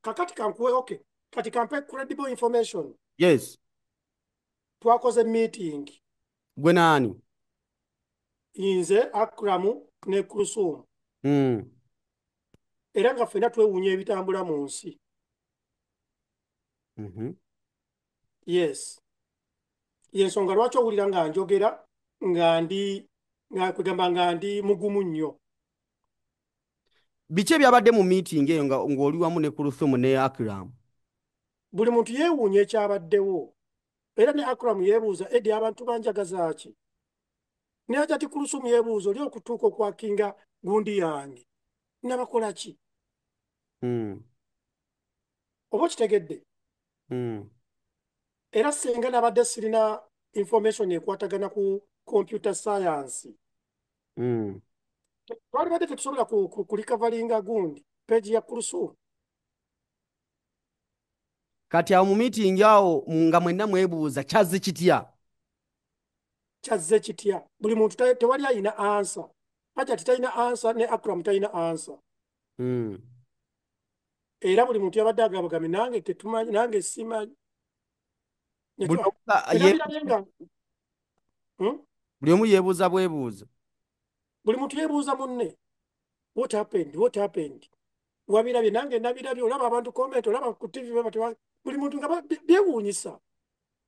Kakati kankuwe, okay, kati kampe credible information. Yes. Twakoze meeting. Gwe naani? Nze, Akramu ne Kulsum. Era nga ffenna twewuunya ebitambula mu nsi. Yes, yensonga lwaki owulira nga njogera nga ndi nga kugamba nga ndi mugumu nnyo. Biki ebyabadde mu meeting eyo ng'oli wamu ne Kuluthumu ne Akram? Buli muntu yeewuunya ekyabaddewo, era ne Akram yeebuuza, "Edi, abantu banjagaza ki?" Naye ati Kulusumu yeebuuza, "Oli okutuuka okwakinga gundi yange, nabakola ki?" Oba okitegedde? Era singa nabadde sirina information ekwatagana ku computer science, twalibadde tetusobola kurecoveringa gundi page ya Kulusumu. Kati awo mu meeting awo nga mwenna mwebuuza kyazze kitya? Kyazze kitya? Buli muntu tewali ayina answer. Hajati talina answer, ne Akram talina answer. Era buli muntu yabadde agamba, "Nange tetumanyi, nange simanyi." Buli omu Buli omu yeebuuza bwebuuza. Buli muntu yeebuuza munne, "What happened? What happened?" Wabirabye? Nange nabirabye. Olaba abantu comment, olaba ku TV, buli muntu nga byewuunyisa,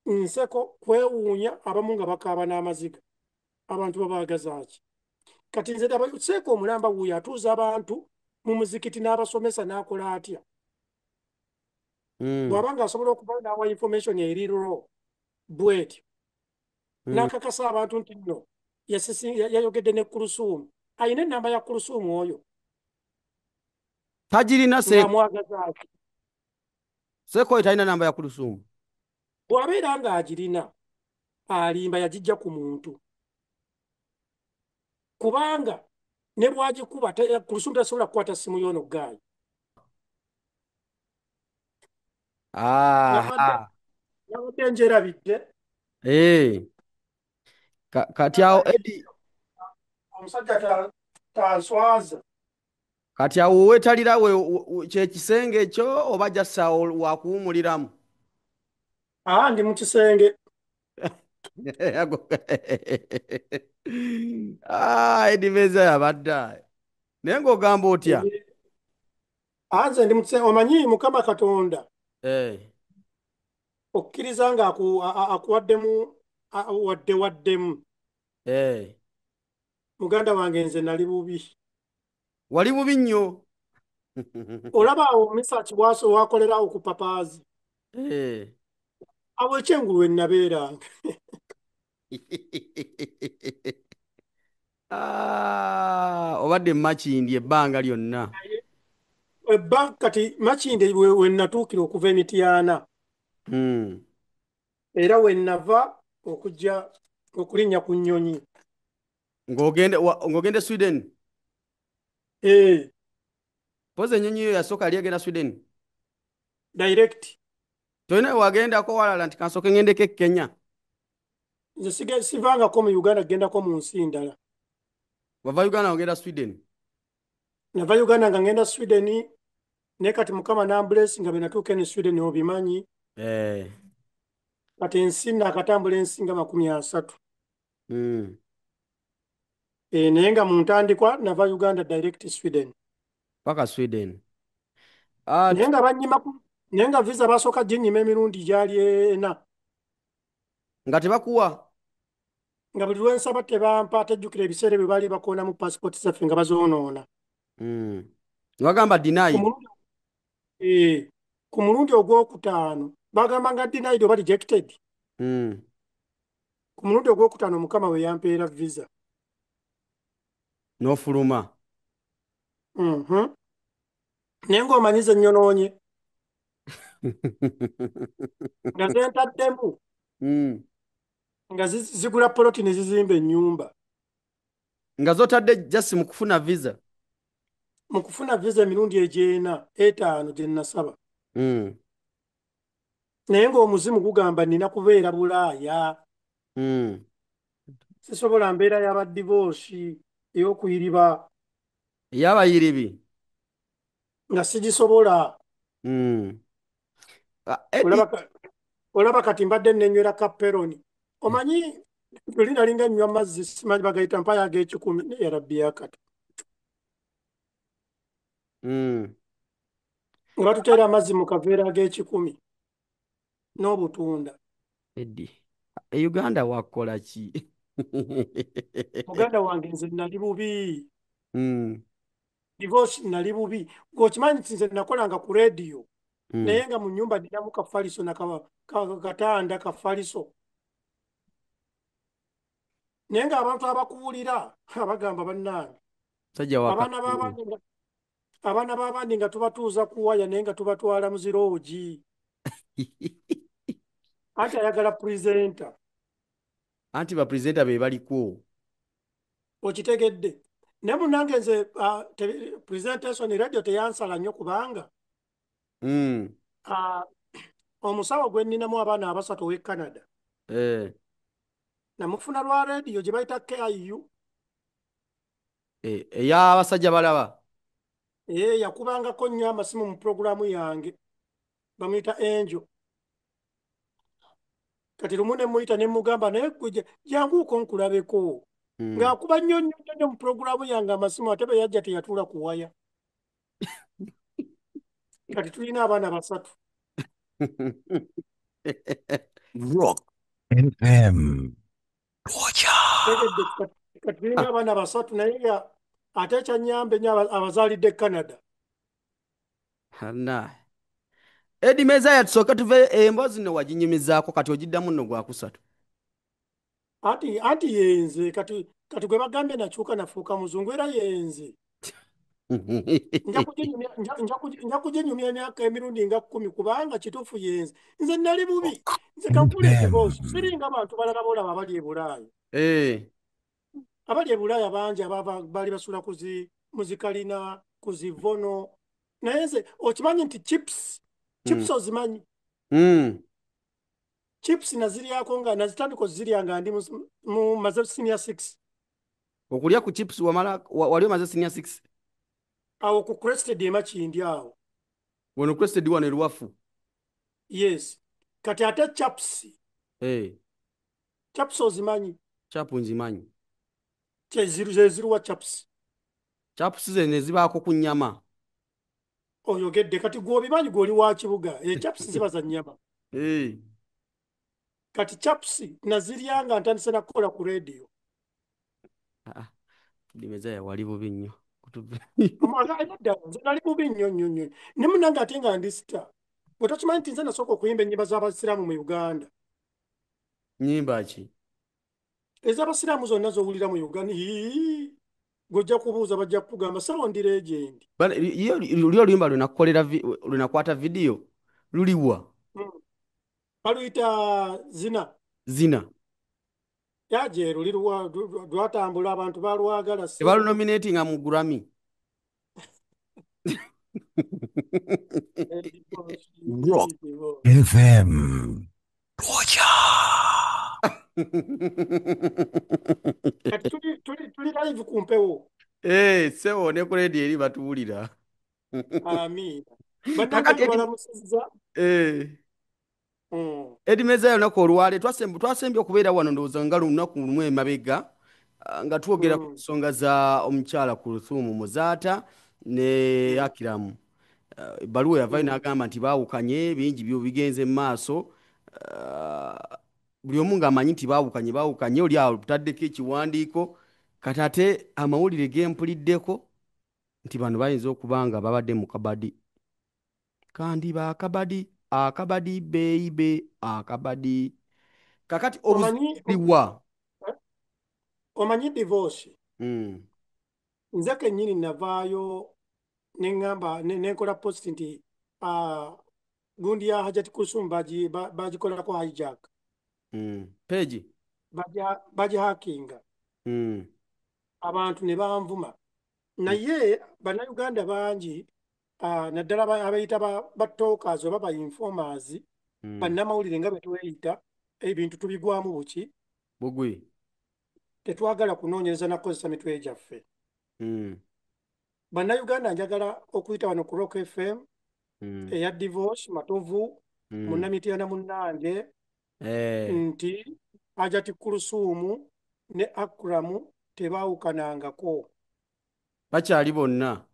nseko, kwewuunya, abamu nga bakaaba n'amaziga. Abantu babaagaza ki? Kati nze daba seeka omulamba wuuyo atuuza abantu mu muzikiti n'abasomesa, n'akola atya? Bw'aba ng'asobola okuba n'awa information eri raw bwetyo, n'akakasa abantu nti nno yayogedde ne Kulusuumu, ayina enamba ya Kulusuumu oyo? Tagirina. Ng'amwagaza ki? Seeka oyo talina namba ya Kulusuumu. Bw'abeera ng'agirina, alimba, yagijja ku muntu, kubanga ne bw'agikuba, Kulusuumu tasobola kukwata simu y'ono guy. Nabadde njerabidde. Eh. Kati awo Edi Omusajja tanswaza. Kati awo weetalira kyekisenge ekyo oba jassa wakuwumuliramu? Aa, ndi mu kisenge. Ah, Edi Meza yabadde naye ng'ogamba otya? Aa, nze ndi mu kisenge. Omanyi Mukama Katonda okkiriza nga akuwaddemu wadde waddemu. Muganda wange, nze nali bubi. Wali bubi nnyo. Olaba awo Misaki wakolerawo ku Papaazi, awo ekyengulu we nabeeranga. Ah, obadde Makindi ebbanga lyonna. Ebba kati Makindi we natuukira okuva Emityana, era we nava okujja okulinnya ku nnyonyi. Ng'ogende Sweden? Eh. Poza ennyonyi yo yasooka yali egenda Sweden? Direct. Tolina wagendako walala nti kansooke ngendeko e Kenya? Nze sivangako mu Uganda kugendako mu nsi ndala. Wava Uganda ogenda Sweden? Nava Uganda nga ngenda Sweden, naye kati Mukama nambless nga bwe natuuka eno Sweden, obimanyi. Kati ensi naakatambula ensi nga 30. Eh, naye nga mu ntandikwa nava Uganda direct Sweden. Paka Sweden. Ah, Naye nga bannyima naye nga visa basooka ginnyima emirundi gyali ena. Nga tebakuwa? Nga buli lwensaba tebampa. Tejjukira ebiseera ebyo baali bakoonamu passport zaffe nga bazoonoona. Bagamba denied. Ku mulundi ogwokutaano bagamba nga denied oba rejected. Ku mulundi ogwokutaano Mukama we yampeera visa. N'ofuluma. Naye ng'omanyize nnyonoonye nga zentaddemu nga zigula poloti ne zizimba ennyumba. Nga zotadde just mu kufuna visa? Mu kufuna visa emirundi egyena etaano gye nasaba. Naye ng'omuzimu gugamba nina kubeera Bulaaya. Sisobola mbeera y'abadivosi ey'okuyiriba. Ey'abayiribi. Nga sigisobola. Eddie. Olaba kati mbadde nenywera kaperoni, omanyi luli nalinga nnywa mazzi, simanyi bagayita mpayo ag'ekikumi, naye yarabbi yakati nga batuteera amazzi mu kaveera ag'ekikumi n'obutunda. Eddie, e Uganda wakola ki? Muganda wange, nze nali bubi. Divorce, nali bubi. Gweokimanyi nti nze nakolanga ku rediyo, naye nga mu nyumba ninamu kafaliso nakatanda kafaliso, naye ng'abantu abakuwulira abagamba, bannange, abaana b'abandi, abaana b'abandi nga tubatuuza ku waya, naye nga tubatwala mu zi lodge, anti ayagala presenter. Anti ba presenter be baliko. Okitegedde? Naye munange nze presentation, radio teyansala nnyo kubanga omusawo gwe nninamu abaana abasatu ow'e Canada, namufuna lwa rediyo gye bayita KIU. Ey'abasajja balaba. Yakubangako nnyo amasimu mu puroguramu yange, bamuyita Angel. Kati lumu ne muyita ne mugamba, naye gwe janguuko nkulabeko. Ng'akuba nnyo nnyo nnyo mu puroguramu yange amasimu, ate bwe yajja teyatuula ku waya. Kati tulina abaana basatu. Rock FM. Tegedde? Kati tulina abaana basatu, naye nga ate ekyanyamba ennyo abazaalidde Canada. Na Eddie Mezaya, tusooke tuve emboozi nno waginyumizaako, kati ogiddamu nno gwakusatu. Anti yenze kati gwe bagambye nakyuka nafuuka muzungu, era yenze nja kuginyumya emyaka emirundi nga 10, kubanga kituufu yenze. Nze nali bubi. Nze kankula divorce, siringa bantu balala bolaba abali e Bulaaya. Abali e Bulaaya bangi abava bali basula muzikalina ku zivono, naye nze okimanyi nti chips, chips ozimanyi? Chips naziryako nga nazitandika ozirya nga ndi mu maze senior six. Okulya ku chips wamala wali omaze senior six? Awo ku Crested emakindi awo. Wano Crested, wano eruwafu? Yes. Kati ate chaps, chaps ozimanyi? Chapu nzimanyi. Zeziruwa chaps? Chaps ze ne zibaako ku nnyama. Oyogedde. Kati gwobimanyi, gwoli wa kibuga. Chaps ziba za nnyama. Kati chaps nazirya nga ntandise nakukola ku rediyo. Ah, Eddie Mezaya, wali bubi nnyo. Nedda, nze nali bubi nnyo nnyo nnyo, ne munange ate nga ndi star. Bwe tokimanyi nti nze nasooka okuyimba ennyimba z'abasiraamu mu Uganda? Nnyimba ki? Ez'abasiraamu zonna z'owulira mu Uganda. Ii, gwe kubuuza bajja kukugamba sawo ndi legend. Ye luli oluyimba lwe nakukolera lwe nakwata vidiyo luliwa? Baluyita Zina. Zina. Yaje luli lwatambula, abantu balwagala. Tebalunominatinga mu Grammy? Rock FM. Kati tuli live ku mpewo. Eh, sebo, ne ku radio eri batuwulira. Amiina. Bannange, Kakati tubalamusizza. Eddie Mezaya, olunaku olwale twasembye okubeera wano, ndowooza nga lunaku lumu emabega, nga twogera ku nsonga za omukyala Kuluthumu Muzaata ne Akiramu. Ebbaluwa yavayo n'agamba nti baawukanye, bingi byo bigenze mu maaso. Buli omu ng'amanyi nti baawukanye, baawukanye, oli awo tutaddeko ekiwandiiko. Kati ate amawulire ge mpuliddeko nti bano bayinza okuba nga babadde mu kabadi, kandiba akabadi, akabadi beibe akabadi. Kakati Omanyi obuzibu? Omanyi divorce, nze kennyini navaayo neŋŋamba nenkola post nti gundi ya Hajati Kulsum bagikolako hijack. Page. Bagihackinga. Abantu ne banvuma, naye bannayuganda bangi, naddala abayita ba talkers oba ba informers, bannamawulire nga bwe tweyita, ebintu tubigwamu buki? Bugwi. Tetwagala kunoonyereza na kukozesa mitwe gyaffe. Bannayuganda, njagala okuyita wano ku Rock FM. Eya divorce Matovu, munnamityana munnange, nti Hajati Kulusuumu ne Akramu tebaawukanangako. Bakyali bonna.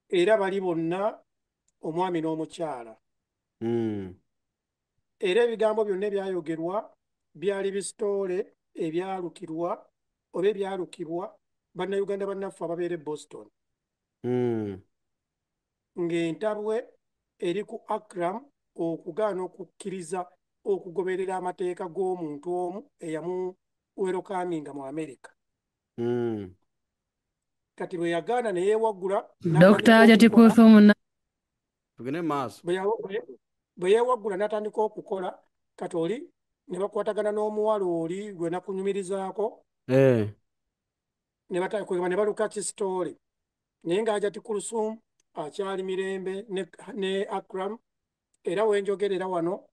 Era bali bonna omwami n'omukyala. Era ebigambo byonna ebyayogerwa byali bisitole ebyalukirwa oba ebyalukibwa bannayuganda bannaffe ababeera e Boston. Ng'entabwe eri ku Akram okugaana okukkiriza okugoberera amateeka g'omuntu omu eyamuwerokaminga mu America. Kati bwe yagaana ne yeewaggula. Dr. Hajati Kulthum. Tugende maaso. Bwe yeewaggula n'atandika okukola, kati oli ne bakwatagana n'omuwala oli gwe nakunyumirizaako. Ne baluka kisitole. Naye nga Hajati Kulthum akyali mirembe ne Akram, era wenjogerera wano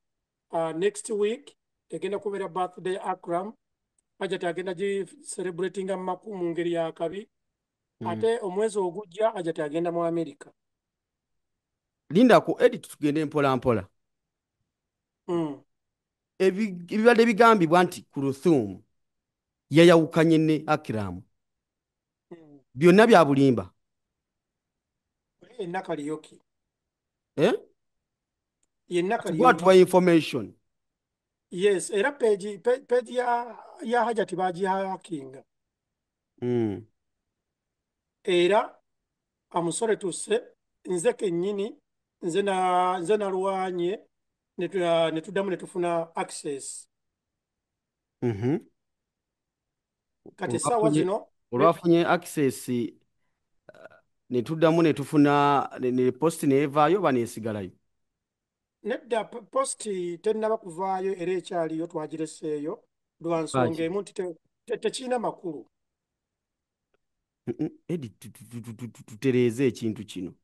next week egenda kubeera birthday Akram. Hajati agenda gi celebratinga mu ngeri ya kabi. Ate omwezi ogujja Hajati agenda mu America. Linda ku edit, tugende mpola mpola. Ebibadde bigambibwa nti Kulthum yayawukanye ne Akram. Byonna bya bulimba. Yenna Kariuki. Eh? Yenna Kariuki. What wa information? Yes, era page ya Hajati bagihackinga. Era amusore tuse nze kennyini nze nalwanye ne tuddamu ne tufuna access. Kati essaawa zino olwafunye access ne tuddamu ne tufuna ne post neevaayo oba neesigalayo? Nedda, post tennaba kuvaayo, era ekyaliyo, twagireseeyo lwa nsonga emu nti tekirina makulu. Edi, tutereeze ekintu kino.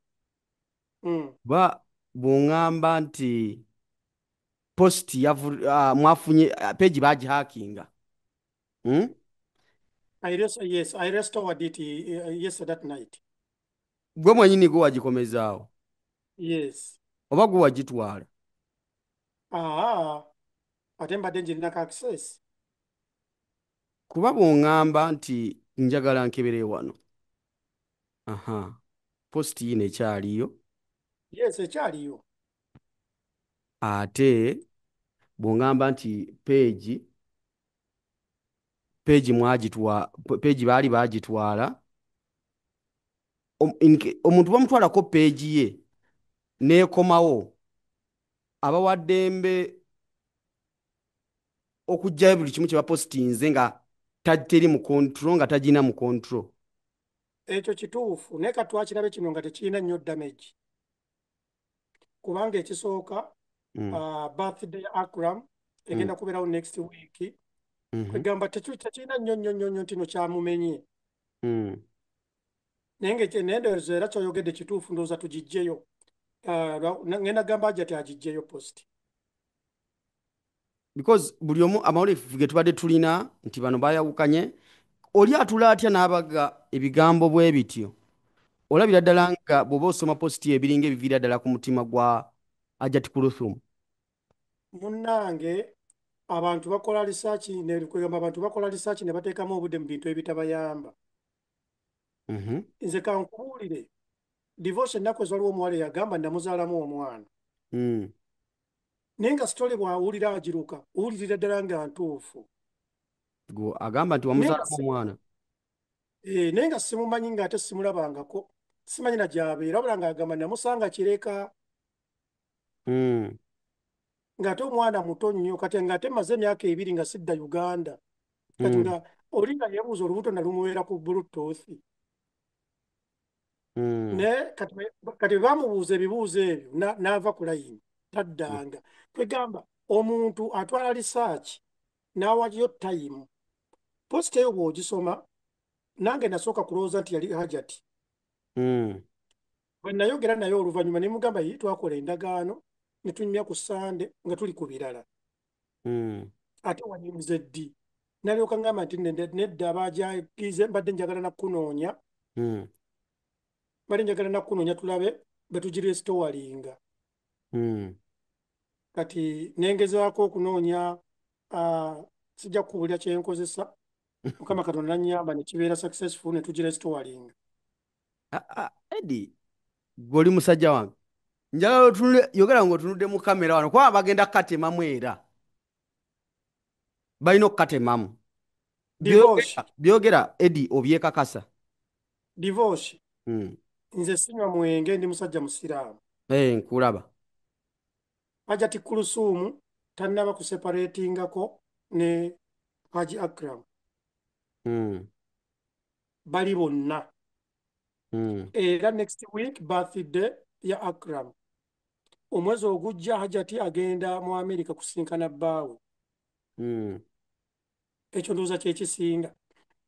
Ba bw'oŋŋamba nti post mwafunye page bagihackinga. Yes, I restored it yesterday that night. Gwe mwennyini gwe wagikomezaawo? Yes. Oba gwe wagitwala? Ate mbadde ngirinako access. Kuba bw'oŋŋamba nti njagala nkebere wano. Aha. Post yino ekyaliyo. Yes, ekyaliyo. Ate bw'oŋŋamba nti page mwagitwa, page baali bagitwala, omuntu bamutwalako page ye n'ekomawo, aba wa ddembe okuggyayo buli kimu kye bapositinze nga teri mu control, nga tagina mu control. Ekyo kituufu, naye kati twakirabe kino nga tekirina nnyo damage. Kubanga ekisooka, birthday Akram egenda kubeerawo next week. Kwegamba tekirina nnyo nnyo nnyo nnyo nti no kyamumenye. Naye ng'endowooza era ky'oyogedde kituufu, ndowooza tugiggyeyo. Ngenda gamba Hajati agiggyeyo post. Because buli omu amawulire ge tubadde tulina nti bano bayawukanye, oli atula atya n'abaga ebigambo bwe bityo? Olabira ddala nga bw'oba osoma post ebiringa ebiviira ddala ku mutima gwa Hajati Kulthum. Munnange, abantu bakola research ne kwegamba abantu bakola research ne bateekamu obudde mu bintu ebitabayamba. Nze kankubuulire, divorce ennaku ezo waliwo omuwala eyagamba namuzaalamu omwana. Naye nga story bw'awulira agiruka, owulirira ddala nga ntuufu. Gwe agamba nti wamuzaalamu omwana. Naye nga simumanyi, ng'ate simulabangako, simanyi na gy'abeera, wabula ng'agamba namusanga Kireka. Ng'ate omwana muto nnyo, kati ng'ate maze emyaka 2 nga sidda Uganda. Kati nga oli nga yeebuuza olubuto nalumuweera ku Bluetooth. Naye kati bwe bamubuuza ebibuuzo ebyo n'ava ku layini taddanga. Kwegamba omuntu atwala research n'awayo time. Post eyo bw'ogisoma, nange nasooka kulowooza nti yali Hajati. Bwe nayogera naye oluvannyuma ne mugamba ye twakola endagaano ne tunyumya ku Sande nga tuli ku birala. Ate wanyumize ddi? Nalyoka ngamba nti nedda abajagize mbadde njagala nakunoonya. Mbadde njagala nakunoonya tulabe bwe tugirestoringa. Kati nengezaako okunoonya, sijja kukubuulira kye nkozesa, Mukama Katonda nannyamba ne kibeera successful ne tugirestoringa. Eddie, gwe oli musajja wange, njagala otunule, yogera ng'otunudde mu kamera wano, kuba bagenda kukatemamu, era balina okukatemamu. Divorce. Byogera Eddie obyekakasa? Divorce. Nze sinywa mwenge, ndi musajja musiraamu. Nkulaba. Hajati Kulusuumu tannaba kuseparatingako ne Haji Akram. Bali bonna. Era next week birthday ya Akram. Omwezi ogujja Hajati agenda mu Amerika kusinkana bbaawe. Ekyo ndowooza kye kisinga.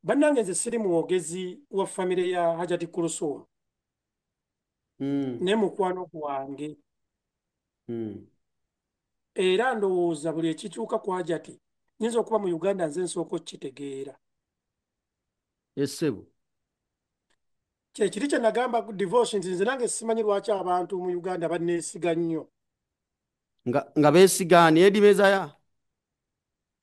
Bannange, nze siri mwogezi wa famire ya Hajati Kulusuumu. Ne mukwano gwange. Era ndowooza buli ekikyuka ku Hajati nyinza okuba mu Uganda nze nsooka okukitegeera. Essebo. Kyekiri kye nagamba divorce nti nze nange simanyi lwaki abantu mu Uganda banneesiga nnyo. Nga beesigaani Eddie Mezaya?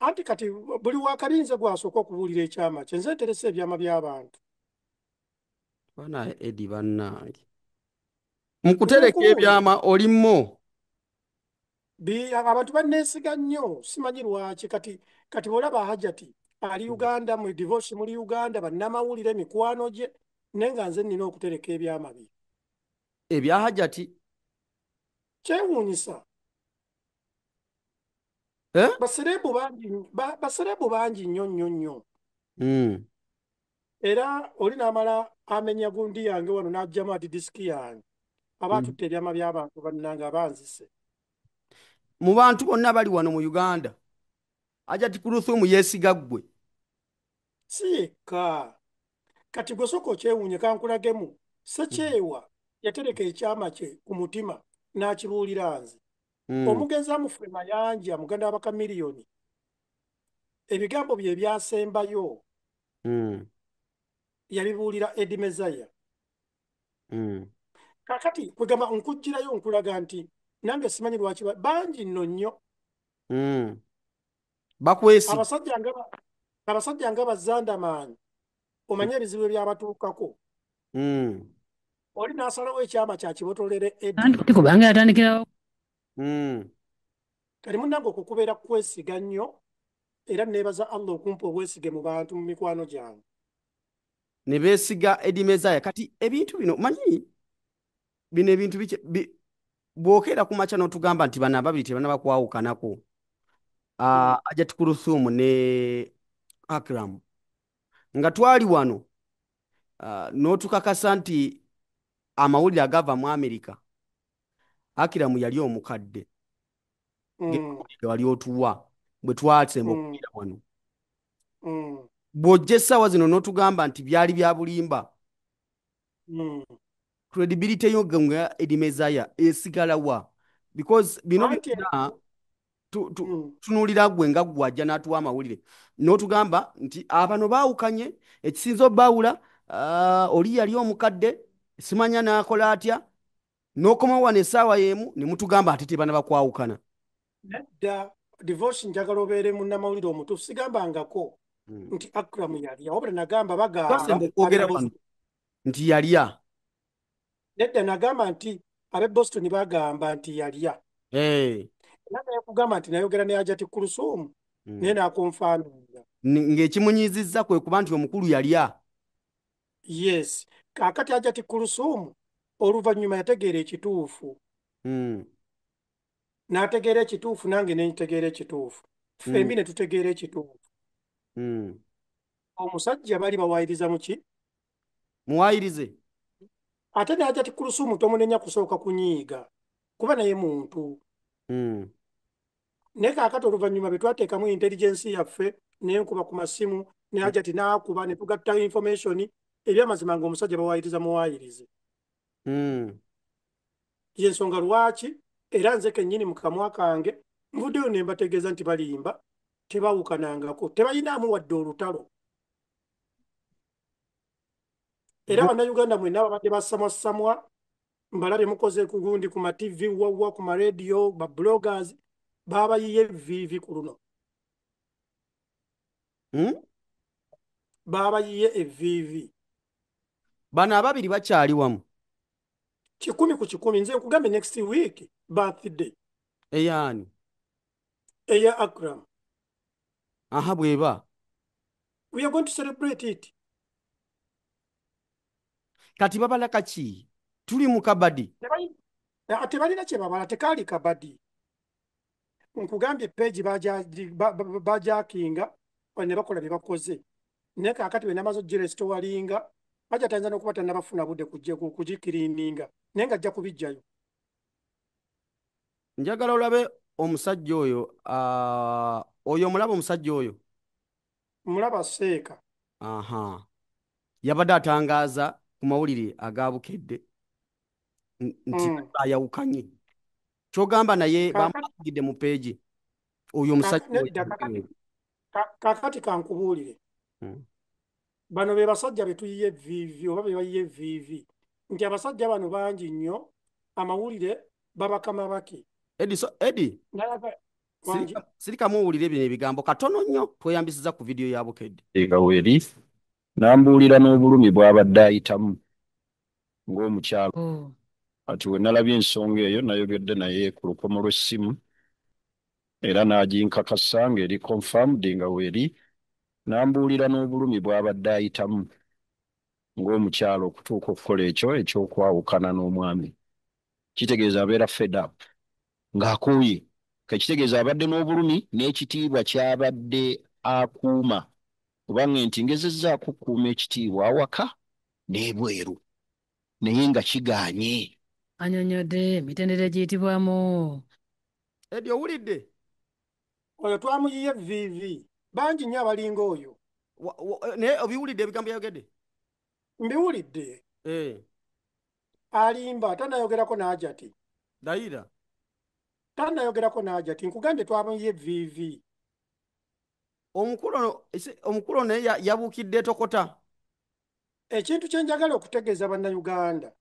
Anti kati buli wakabi nze gwasooka okubuulira ekyama kye, nze nteresa ebyama by'abantu. Bana Eddie bannange. Mu kutereka ebyama oli mmo. Abantu banneesiga nnyo, simanyi lwaki. Kati bw'olaba Hajati ali Uganda, mu divorce muli Uganda, bannamawulire mikwano gye, naye nga nze nnina okutereka ebyama bye. Ebya Hajati? Kyewuunyisa. Eh? Baserebu bangi nnyo nnyo nnyo. Era oli n'amala amenya gundi yange wano n'aggyamu hard disk yange. Aba atutte ebyama by'abantu bannange, abanzise. Mu bantu bonna bali wano mu Uganda, Hajati Kuluthumu yeesiga ggwe. Si yekka. Kati gwe sooka okyewuunye, kankulagemu. Ssekyewa yatereka ekyama kye ku mutima n'akibuulira nze. Omugenzi Amufe Mayanja, muganda wa Bakamiliyoni, ebigambo bye ebyasembayo yabibuulira Eddie Mezaya. Kaakati kwegamba nkuggyirayo nkulaga nti nange simanyi lwaki bangi nno nnyo. Bakwesiga. Abasajja nga Bazandamaanyi, omanye ebizibu ebyabatuukako. Oli n'asalawo ekyama kya kibotolere Eddie. Anti kubanga yatandikirawo. Kati munnange okwo kubeera kwesiga nnyo, era neebaza Allah okumpa obwesige mu bantu mu mikwano gyange. Ne beesiga Eddie Mezaya. Kati ebintu bino, manyi bino ebintu bw'okeera ku makya n'otugamba nti bano ababiri tebannaba kwawukanako. Hajati Kuluthumu ne Akram. Nga twali wano, n'otukakasa nti amawulire agava mu Amerika, Akram yali omukadde. Wali otuwa bwe twasemba okubeera wano. Bw'ojja essaawa zino n'otugamba nti byali bya bulimba. Credibility yo nga Eddie Mezaya esigala wa? Because bino byonna tunuulira ggwe nga ggwe ajja n'atuwa amawulire. N'otugamba nti abano baawukanye, ekisinza obbaawula, oli yali omukadde, simanya n'akola atya, n'okomawo wano essaawa y'emu ne mutugamba ate tebannaba kwawukana. Nedda, divorce njagala obeere munnamawulire omutuufu, sigambangako nti Akram yalya, wabula nagamba bagamba Twasemba okwogera wano nti yalya. Nedda, nagamba nti ab'e Boston bagamba nti yalya. Era nakugamba nti nayogera ne Hajati Kulusuumu, naye n'akonfaaminga. Ng'ekimunyiizizza kwe kuba nti omukulu yalya. Yes. Kaakati Hajati Kulusuumu oluvannyuma yategeera ekituufu. N'ategeera ekituufu, nange ne ntegeera ekituufu. Ffembi ne tutegeera ekituufu. Omusajja bali bawaayiriza mu ki? Muwaayirize. Ate ne Hajati Kulusuumu tomunenya kusooka kunyiiga, kuba naye muntu. Naye kaakati oluvannyuma bwe twateekamu intelligence yaffe, ne nkuba ku masimu, ne Hajati n'akuba, ne tugatta information, ebyamazima ng'omusajja bawaayiriza muwaayirize. Y'ensonga lwaki era nze kennyini mu kamwa kange nvuddeyo ne mbategeeza nti balimba, tebawukanangako, tebayinaamu wadde olutalo. Era Bannayuganda mwenna babadde basamwasamwa, Mbalabye mukoze ku gundi ku ma TV, wawa ku ma radio, ba bloggers babayiye evviivi ku luno. Babayiye evviivi. Bano ababiri bakyali wamu. 100%. Nze nkugambe next week birthday. Eyani? Eya Akram. Aha, bweba. We are going to celebrate it. Kati babala kaki? Tuli mu kabadi. Tebalina kye babala, tekaali kabadi. Nkugambye page bajakinga ne bakola bye bakoze. Naye kaakati bwe namaze ogirestowalinga, bajja tayinza n'okuba tannabafuna budde kugikiriininga, naye ng'ajja kubijjayo. Njagala olabe omusajja oyo, oyo omulaba omusajja oyo? Mulaba Seeka. Aha. Yabadde atangaaza ku mawulire aga Bukedde nti bayawukanye. Ky'ogamba naye bamugidde mu peegi oyo omusajja. Kaakati kankubuulire. Bano be basajja be tuyiye evviivi oba be bayiye evviivi nti abasajja bano bangi nnyo amawulire babakama bake. Eddie, sirikamu owulire bino ebigambo katono nnyo tweyambisiza ku vidiyo ya Bukedde. Ekaweri n'ambuulira n'obulumi bw'abadde ayitamu ng'omukyala. Ati we nalabye ensonga eyo nayogedde naye ku lukomo lw'essimu era n'aginkakasa ng'eri confirmed nga weeri. N'ambuulira n'obulumi bw'abadde ayitamu ng'omukyala okutuuka okukola ekyo eky'okwawukana n'omwami. Kitegeeza abeera fed up ng'akooye. Kitegeeza abadde n'obulumi n'ekitiibwa ky'abadde akuuma, kubanga nti ngezezzaako okukuuma ekitiibwa awaka n'ebweru naye nga kigaanye. Annyonnyodde emitendera egiyitibwamu. Eddie, owulidde? Oyo twamuyiye evviivi. Bangi nnyo abalinga oyo. Naye obiwulidde ebigambo byayogedde? Mbiwulidde. Alimba, tannayogerako n'Hajati. Dayira. Tannayogerako n'Hajati. Nkugambye twamuyiye evviivi. Omukulu ono naye yabuukidde tokota. Ekintu kye njagala okutegeeza Bannayuganda.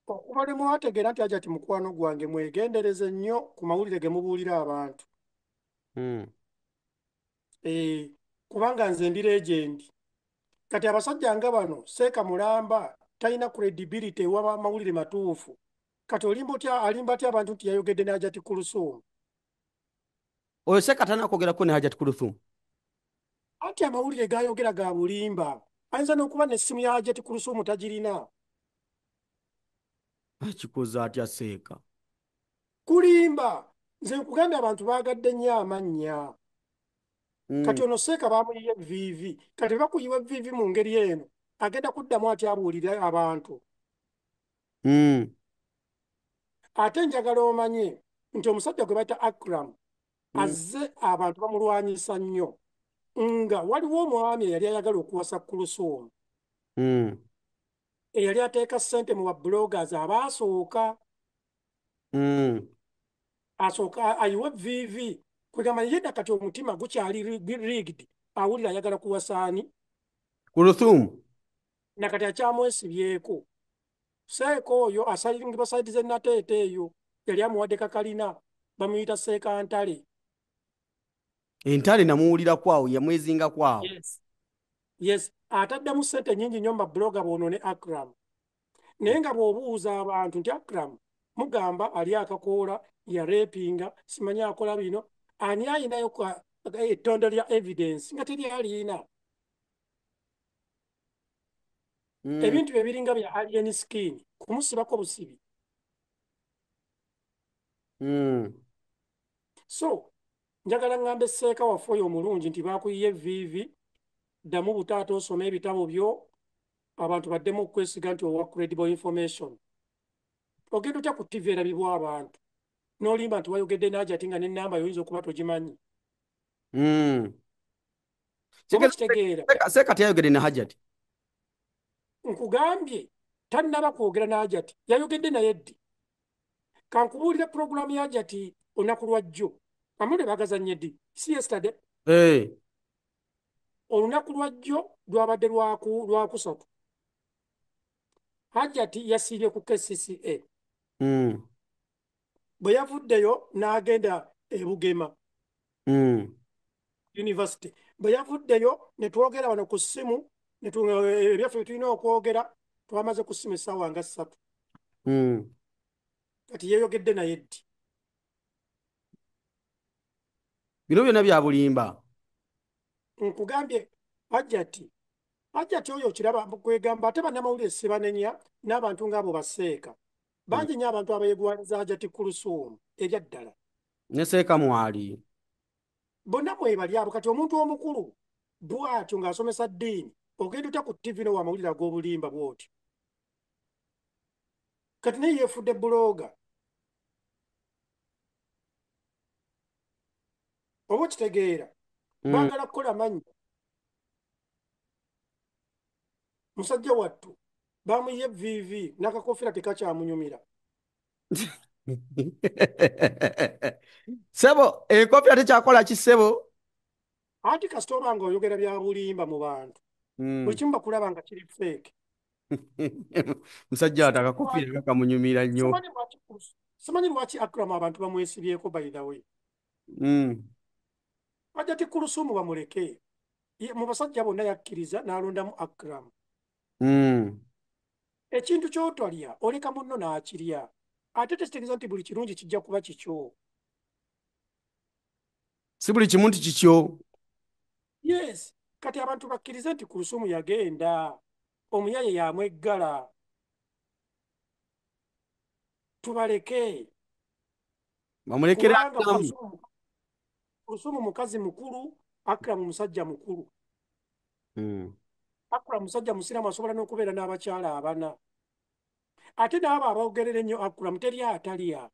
Okuva lwe mwategeera nti Hajati mukwano gwange, mwegendereze nnyo ku mawulire ge mubuulira abantu. Kubanga nze ndi legend. Kati abasajja nga bano, Seeka Mulamba talina credibility ewa mawulire matuufu. Kati alimba atya abantu nti yayogedde ne Hajati Kulusumu? Oyo Seeka tannakwogerako ne Hajati Kulusumu. Anti amawulire g'ayogera ga bulimba. Ayinza n'okuba n'essimu ya Hajati Kulusumu tagirina. Akikoze atya Seeka? Kulimba. Nze nkugambye abantu baagadde nnyo amannya. Kati ono Seeka bamuyiye evviivi. Kati bakuyiwa evviivi mu ngeri eno, agenda kuddamu atya abuulire abantu? Ate njagala omanye nti omusajja gwe bayita Akram azze abantu bamulwanyisa nnyo, nga waliwo omwami eyali ayagala okuwasa Kulusumu. Eyali ateeka ssente mu ba bloggers abaasooka. Asooka ayiwe evviivi. Kwegamba ye kati omutima gukyali rigged, awulira ayagala kuwasa ani? Kulusumu. Nakati akyamwesibyeko. Seeka oyo asalingibwa sayidi z'e Nateete eyo yali amuwadde kakalina, bamuyita Seeka Ntale. Entale namuwulirako awo, yamwezingako awo. Yes, ataddemu ssente nnyingi nnyo mu babuloga bw'ono ne Akram. Naye nga bw'obuuza abantu nti Akram mugamba ali akakoola, yarepinga, simanyi akola bino, ani ayinayo ettondo lya evidence nga teri aliina. Ebintu bye biringa bya alien skin, kumusibako busibi. So njagala ngambe Seeka waffe oyo omulungi nti bakuyiye evviivi, ddamu butaata osome ebitabo byo, abantu baddemu okwesiga nti owa credible information. Ogenda otya ku TV erabibwa abantu n'olimba nti wayogedde n'Hajati nga n'ennamba yoyinza okuba togimanyi? Oba kitegeera. Seeka teyayogedde ne Hajati. Nkugambye tannaba kwogera ne Hajati, yayogedde naye ddi? Kankubuulire pulogulaamu ya Hajati olunaku lwa jjo. Amawulire bagazannye ddi? Si yesterday? Olunaku lwa jjo lwabadde lwakusatu. Hajjati yasiibye ku KCCA. Bwe yavuddeyo n'agenda e Bugema University. Bwe yavuddeyo ne twogera wano ku ssimu, ebyaffe bye tulina okwogera, twamaze ku ssimu essaawa nga 3. Kati yeeyogedde naye ddi? Bino byonna bya bulimba. Nkugambye Hajjati, Hajjati oyo okiraba kwegamba ate bannamawulire sibanenya n'abantu ng'abo baseeka. Bangi nnyo abantu abeegwanyiza Hajjati Kulusuumu erya ddala. Ne Seeka Mwali. Bonna mwebali abo. Kati omuntu omukulu bw'atyo ng'asomesa ddiini, ogenda otya ku TV n'owa amawulire ag'obulimba bw'otyo? Kati naye yeefudde bulooga. Oba okitegeera? Baagala kukola mannya. Musajja wattu bamuyiye VV n'akakofiira tekakyamunyumira. Ssebo, enkofiira tekyakola ki ssebo? Anti kasita oba ng'oyogera bya bulimba mu bantu. Buli kimu bakulaba nga kiri fake. Musajja wattu akakofiira kakamunyumira nnyo. Simanyi lwaki Akram abantu bamwesibyeko by the way. Hajjati Kulusuumu bamuleke. Mu basajja bonna yakkiriza n'alondamu Akram. Ekintu ky'otalya oleka munno n'akirya. Ate tekitegeeza nti buli kirungi kijja kuba kikyo. Si buli kimu nti kikyo. Yes. Kati abantu bakkirize nti Kulusuumu yagenda. Omuyaye yamweggala. Tubaleke. Bamulekere Akram. Kulusuumu mukazi mukulu, Akram musajja mukulu. Akram musajja musiraamu asobola n'okubeera n'abakyala abana. Ate n'abo aboogerera ennyo Akram teri atalya.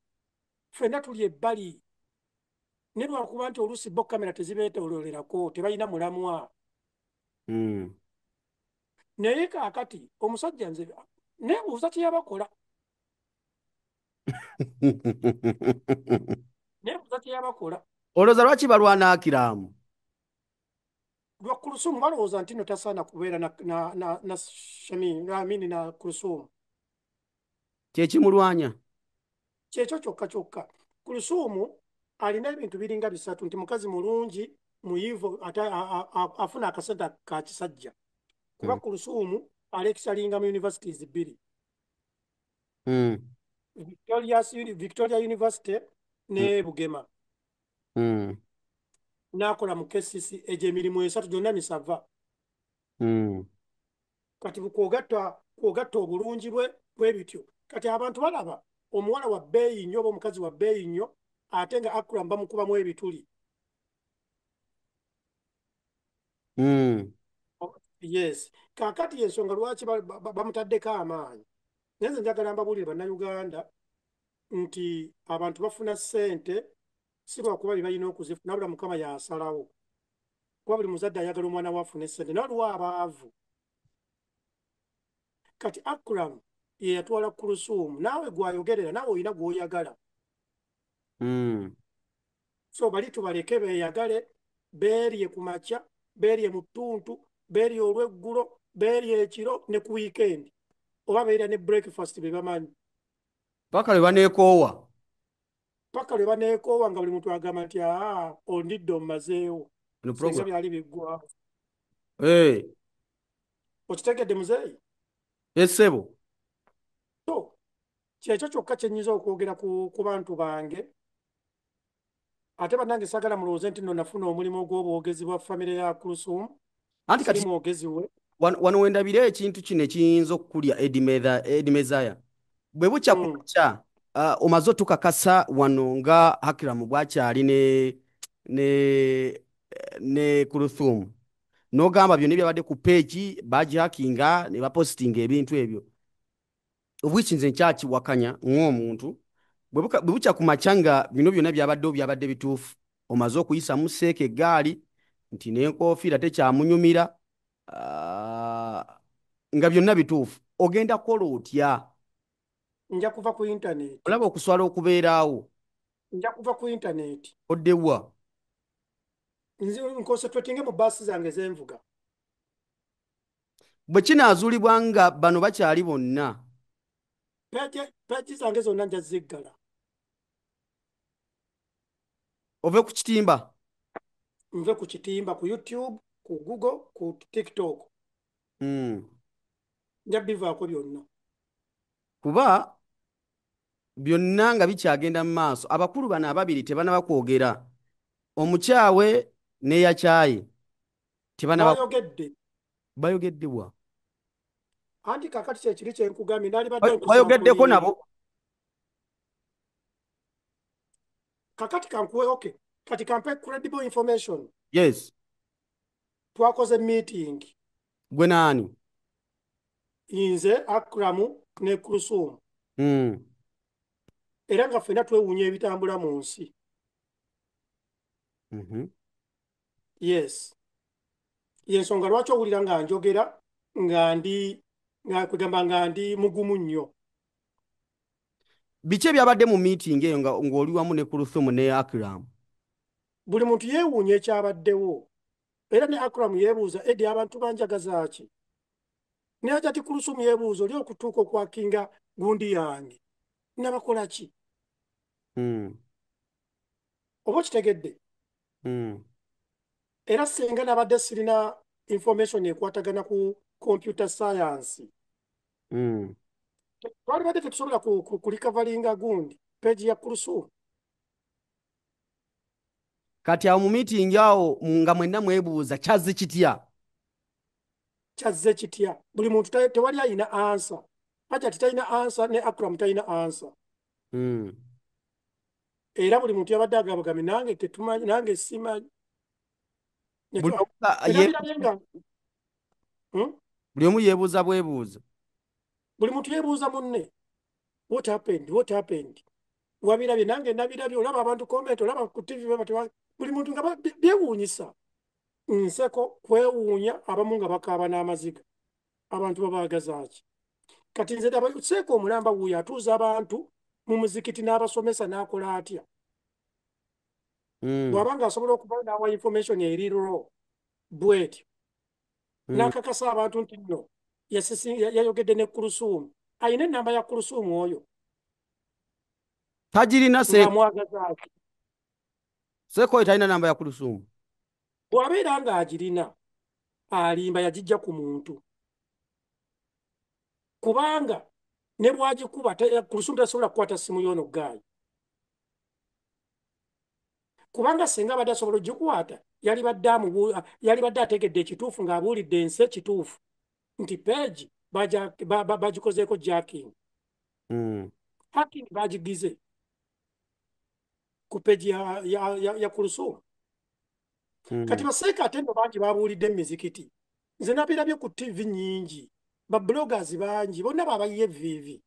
Ffenna tuli ebbali. Ne lwakuba nti oluusi bo kamera tezibeetooloolerako, tebalina mulamwa. Naye kaakati omusajja nze neebuuza kye yabakola. Neebuuza kye yabakola. Olowooza lwaki balwana Akram? Lwa Kulusuumu balowooza nti nno tasaana kubeera na Shamim, Amini na Kulusuumu. Kye kimulwanya? Kyekyo kyokka kyokka. Kulusuumu alina ebintu biringa bisatu nti mukazi mulungi, muyivu, ate afuna akasente ka kisajja. Kuba Kulusuumu alekisalinga mu universities 2. Victoria University ne Bugema. N'akola mu KCC egy'emirimu 3 gyonna misava. Kati kw'ogatta obulungi bwe bwe bityo. Kati abantu balaba omuwala wa bbeeyi nnyo oba omukazi wa bbeeyi nnyo ate nga Akram bamukubamu ebituli. Yes. Kaakati ensonga lwaki bamutaddeko amaanyi. Naye nze njagala mbabuulire Bannayuganda nti abantu bafuna ssente si lwakuba bye balina okuzifuna, wabula Mukama y'asalawo. Kuba buli muzadde ayagala omwana we afune ssente, naye waliwo abaavu. Kati Akram ye yatwala Kulusuumu, naawe gw'ayogerera, naawe olina gw'oyagala. So bali tubaleke beeyagale, beerye ku makya, beerye mu ttuntu, beerye olw'eggulo, beerye ekiro ne ku weekend. Oba beerya ne breakfast be bamanyi. Paka lwe baneekoowa. Paka lwe baneekoowa nga buli muntu agamba nti aa ondidde ommazeewo. Singa byali biggwawo. Okitegedde muzeeyi? Essebo. So kyekyo kyokka kye nnyinza okwogera ku bantu bange. Ate bannange saagala mulowooze nti nno nafuna omulimu ogw'obwogezi bwa famire ya Kulusuumu. Anti kati mwogezi we. Wano wendabira ekintu kino ekiyinza okukulya Eddie Mezaya. Bwe bukya kukya, omaze otukakasa wano nga Akram bw'akyali ne Kulusuumu. N'ogamba byonna ebyabadde ku page bagihakinga ne bapositinga ebintu ebyo. Obwiki nze nkyakiwakanya ng'omuntu. Bwe bukya ku makya nga bino byonna byabaddewo byabadde bituufu. Omaze okuyisamu seeka eggaali nti n'enkofiira tekyamunyumira, nga byonna bituufu. Ogenda kukola otya? Nja kuva ku internet. Olaba okuswala okubeeraawo. Nja kuva ku internet. Oddewa? Nze nconcentratinge mu baasi zange ze nvuga. Bwe kinaazuulibwa nga bano bakyali bonna, Page zange zonna nja ziggala. Ove ku kitimba? Nve ku kitimba, ku YouTube, ku Google, ku TikTok. Nja bivaako byonna. Kuba byonna nga bikyagenda mu maaso, abakulu bano ababiri tebanaba kwogera. Omukyawe n'eyakyaye tebanaba. Bayogedde. Bayogedde wa? Anti kakati kyekiri kyenkugambye, nalibadde Wayogeddeko nabo? Kakati kankuwe, okay. Kati kampe credible information. Yes. Twakoze meeting. Gwe naani? Nze, Akramu ne Kulsum. Era nga ffenna twewuunya ebitambula mu nsi. Yes. Yensonga lwaki owulira nga njogera nga ndi nga kugamba nga ndi mugumu nnyo. Biki ebyabadde mu meeting eyo nga ng'oli wamu ne Kulsum ne Akram? Buli muntu yeewuunya ekyabaddewo. Era ne Akram yeebuuza, Edi, abantu banjagaza ki? Ne Hajati Kulsum yeebuuza, oli okutuuka okwakinga gundi yange. Nabakola ki? Oba okitegedde? Era singa nabadde sirina information ekwatagana ku computer science, twalibadde tetusobola kurecoveringa gundi page ya Kulsum. Kati awo mu meeting awo nga mwenna mwebuuza kyazze kitya? Kyazze kitya? Buli muntu tewali ayina answer. Hajati talina answer, ne Akram talina answer. Era buli muntu yabadde agamba nange tetumanyi, nange simanyi. Buli omu yeebuuza bwebuuza. Buli muntu yeebuuza munne. What happened? What happened? Wabirabye, nange nabirabye, olaba abantu comment, olaba ku TV, buli muntu nga byewuunyisa. Nseko kwewuunya, abamu nga bakaaba n'amaziga. Abantu babaagaza ki? Kati nze ndaba seeka omulamba wuuyo atuuza abantu mu muzikiti n'abasomesa n'akola atya? Bw'aba ng'asobola okuba n'awa information eri raw bw'etyo, n'akakasa abantu nti nno yayogedde ne Kulsum. Ayina ennamba ya Kulsum oyo? Tagirina seeka. Ng'amwagaza ki? Seeka oyo talina namba ya Kulsum. Bw'abeera ng'agirina, alimba, yagijja ku muntu. Kubanga ne bw'agikuba, Kulsum tasobola kukwata ssimu y'ono guy. Kubanga singa abadde asobola ogikwata, yalibadde ategedde ekituufu ng'abuulidde ensi ekituufu nti page bagikozeeko jacking. Hacking bagigize ku page ya Kulsum. Kati baseeka ate nno bangi babuulidde emizikiti. Nze nabirabye ku TV nnyingi, ba bloggers bangi bonna babayiye evviivi.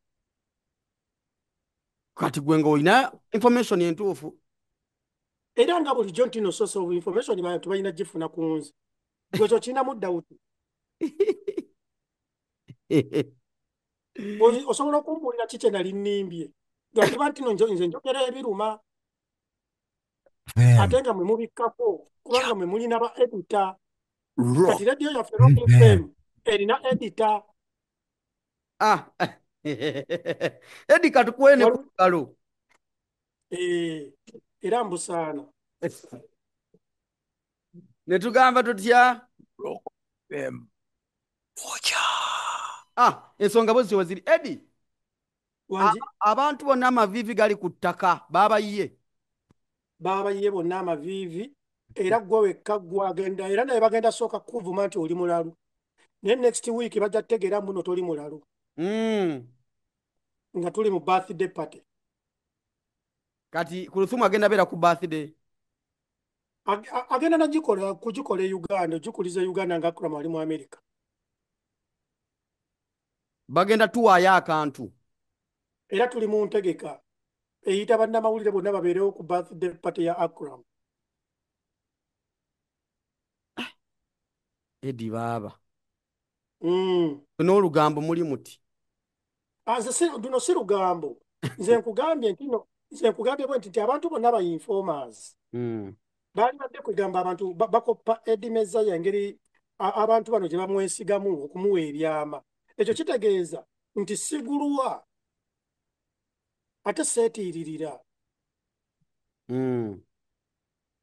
Kati gwe ng'olina information entuufu. Era nga bulijjo nti no source of information bantu balina gifuna ku nze. Gwe ekyo kirinamu doubt? Osobola okumbuulira ki kye nali nnimbye? Lwakuba nti no nze njogera ebiruma. Ate nga mwe mubikkako kubanga mwe mulina ba editor. Kati rediyo yaffe Rock FM erina editor. Ah. Edi, katukuwe ne ku ngalo. Era mbusaana. Ne tugamba tutya? Rock FM. Ah, ensonga bwe zityo ziri. Edi, Wangi? Abantu bonna amaviivi gali ku ttaka, baabayiye. Baabayiye bonna amaviivi, era ggwe wekka gwagenda, era naye bagenda sooka kukuvuma nti oli mulalu. Naye next week bajja kutegeera muno toli mulalu. Nga tuli mu birthday party. Kati Kulsum agenda beera ku birthday. Agenda nagikola kugikola e Uganda, ogikuliza e Uganda nga Akram ali mu America. Bagenda tuwaayo akantu. Era tuli mu ntegeka eyita bannamawulire bonna babeerewo ku birthday party ya Akram. Edi baaba. N'olugambo muli muti. Nze luno si lugambo. Nze nkugambye nti no, nze nkugambye bwe nti abantu bonna ba informers. Baali badde kugamba abantu bakoppa Eddie Mezaya engeri abantu bano gye bamwesigamu okumuwa ebyama. Ekyo kitegeeza nti sigulwa Ate seetiiririra.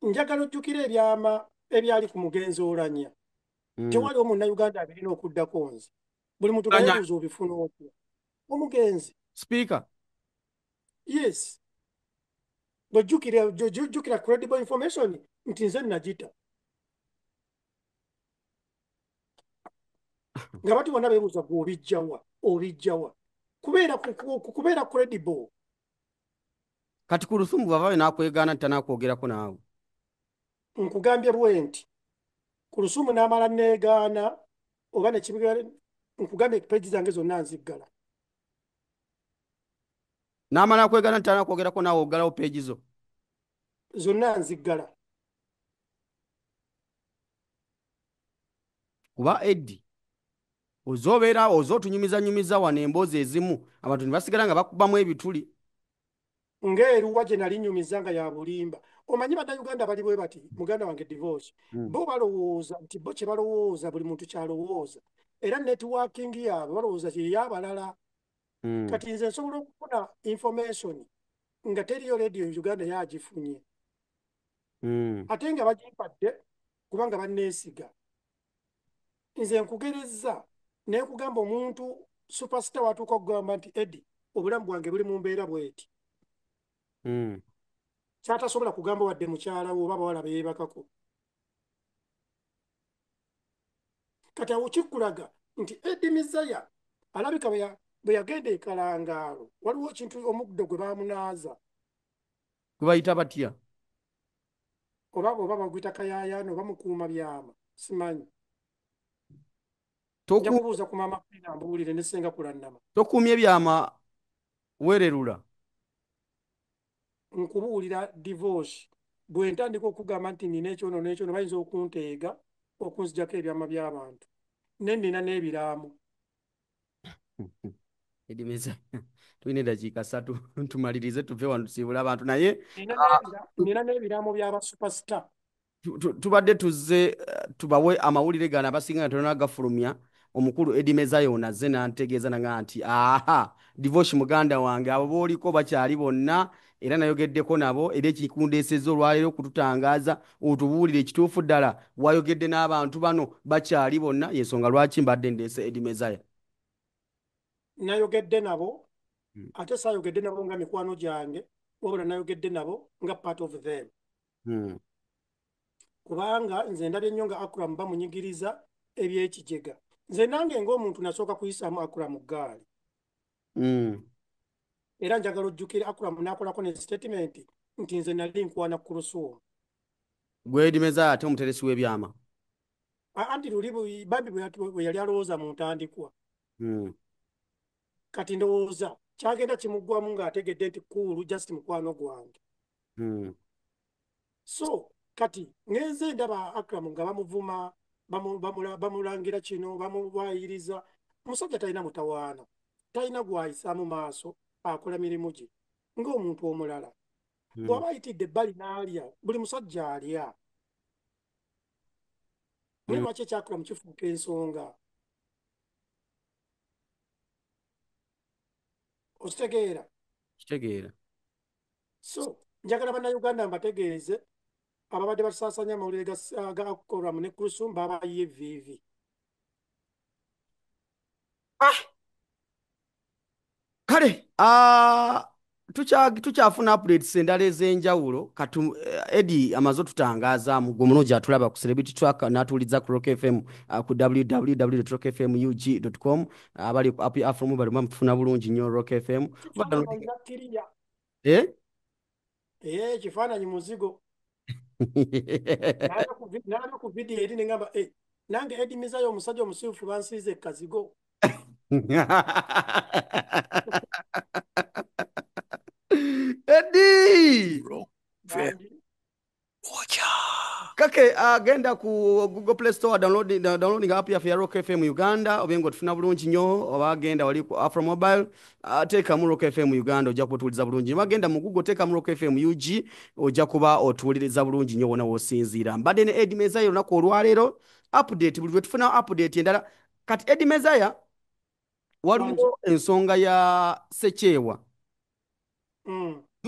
Njagala ojjukire ebyama ebyali ku mugenzi Olanya. Tewaliwo munnayuganda abirina okuddako nze. Buli muntu gayebuuza obifuna otya. Omugenzi. Speaker. Yes. Bw'ojjukira credible information nti nze nagita. Nga bati bonna beebuuza gwe obijjawa, obijjawa. Kubeera credible. Kati ku lusumu bw'avaayo n'akwegaana nti tanakwogerako naawe. Nkugambye bwe nti ku lusumu n'amala neegaana oba nekibiga nkugambye peegi zange zonna nziggala. N'amala akwegaana nti tanakwogerako naawe oggalawo peegi zo. Zonna nziggala. Kuba Eddie ozobeera ozotunyumiza wano emboozi ezimu abantu ne basigala nga bakubamu ebituli. Ng'eruwa gye nali nyumiza nga ya bulimba. Omanyi bannayuganda bali bwe bati, muganda wange Divorce. Bo balowooza nti bo kye balowooza buli muntu ky'alowooza. Era networking yaabwe balowooza kye y'abalala. Kati nze nsobola okufuna information nga teriyo radio Uganda yagifunye. Ate nga bagimpadde kubanga banneesiga. Nze nkugerezza ne nkugamba omuntu superstar watuuka okugamba nti Eddie obulamu bwange buli mu mbeera bw'eti. Kyatasobola kugamba wadde mukyala we oba abawala be yeebakako. Kati awo kikulaga nti Eddie Mezaya alabika bwe yagenda e Kalangaalo waliwo ekintu omuddo gwe baamunaaza. Gwe bayita batya? Oba baguyita kayaayaano oba mukuuma byama simanyi. Nja kubuuza ku maama Queen ambuulire ne ssenga Kulannama. Tokuumye byama weererula. Nkubuulira Divorce bwe ntandika okugamba nti nina ekyono n'ekyono bayinza okunteega okunzigyako ebyama by'abantu ne nnina n'ebiraamo. Eddie Mezaya tulina eddakiika 3 tumalirize tuve wano tusiibule abantu naye nina n'ebiraamo by'aba superstar. Tubadde tuzze tubawe amawulire gano abasinga nga tolina gafulumya. Omukulu Eddie Mezaya ono azze n'antegeeza nanga nti aha Divorce muganda wange abo b'oliko bakyali bonna era nayogeddeko nabo era ekikundeesezza olwaleero okututangaaza otubuulire ekituufu ddala wayogedde n'abantu bano bakyali bonna y'ensonga lwaki mbadde ndeese Eddie Mezaya. Nayogedde nabo ate saayogedde nabo nga mikwano gyange wabula nayogedde nabo nga part of them. Kubanga nze ndabye nnyo nga Akram bamunyigiriza ebyekijega. Nze nange ng'omuntu nasooka kuyisaamu Akram ggaali. Era njagala ojjukire Akram n'akolako ne statement nti nze nali nkwana ku lusuumu. Gwe Eddie Mezaya ate omuteresi w'ebyama. Anti luli bambi bwe yali alowooza mu ntandikwa. Kati ndowooza kyagenda kimuggwamu ng'ategedde nti Kulu just mukwano gwange. So kati ngenze ndaba Akram nga bamuvuma bamulangira kino bamuwayiriza. Omusajja talina mutawaana, talina gw'ayisaamu maaso, akola mirimu gye ng'omuntu omulala. Bw'aba ayitidde ebbali n'alya, buli musajja alya. Naye lwaki ekyakula kifuuka ensonga? Okitegeera? Kitegeera. So njagala bannayuganda mbategeeze ababadde basaasanya amawulire ga Akram ne Kulsum babayiye evviivi. Kale tukyafuna updates endala ez'enjawulo. Kati Eddie amaze otutangaaza gwe mulungi atulaba ku Celebrity Track n'atuwuliriza ku Rock FM ku www.rockfmug.com abali ku app ya Afro Mobile mutufuna bulungi nnyo Rock FM. Ekifaananyi muzigo. Nalaba ku video eri ne ngamba nange Eddie Mezaya omusajja omusiiwuufu bansiize kazigo. Eddie! Kake agenda ku Google Play Store downloading app yaffe ya Rock FM Uganda obe ng'otufuna bulungi nnyo oba agenda wali ku Afro Mobile teekamu Rock FM Uganda ojja kuba otuwuliriza bulungi nnyo. Agenda mu Google teekamu Rock FM UG ojja kuba otuwuliriza bulungi nnyo wonna w'osinziira. Mbadde ne Eddie Mezaya olunaku olwaleero update buli lwe tufuna update endala. Kati Eddie Mezaya waliwo ensonga ya Ssekyewa.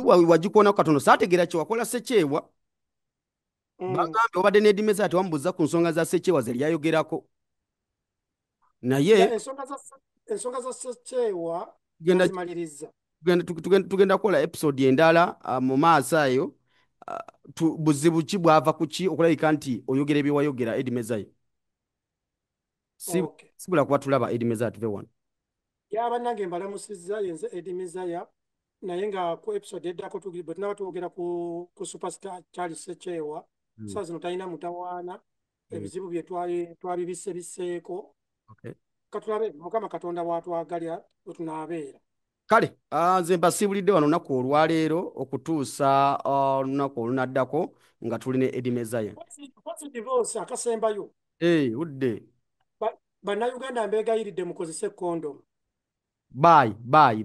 Wagikoonako katono, saategeera kye wakola Ssekyewa. Bagambye obadde ne Eddie Mezaya, tewamubuuza ku nsonga za Ssekyewa ze lyayogerako. Naye ensonga za Ssekyewa nazimaliriza. Tugenda kukola episode endala mu maaso ayo. Buzibu ki bwava ku ki okulabika nti oyogera bye wayogera, Eddie Mezaya? Sibula kuba tulaba Eddie Mezaya, tuve wano. Ya, bannange, mbalamusizza. Yenze Eddie Mezaya, naye nga ku episode eddako bwe tunaba twogera ku superstar Charles Ssekyewa. Saa zino talina mutawaana, ebizibu bye twabibisebiseeko. Katulabe Mukama Katonda bw'atwagalya bwe tunaabeera. Kale nze mbasiibulidde wano olunaku olwaleero okutuusa olunaku olunaddako nga tuli ne Eddie Mezaya. Mpozzi divorce akasembayo. Udde. Bannayuganda, mbeegayiridde mukozese kondomu. Bye bye bye.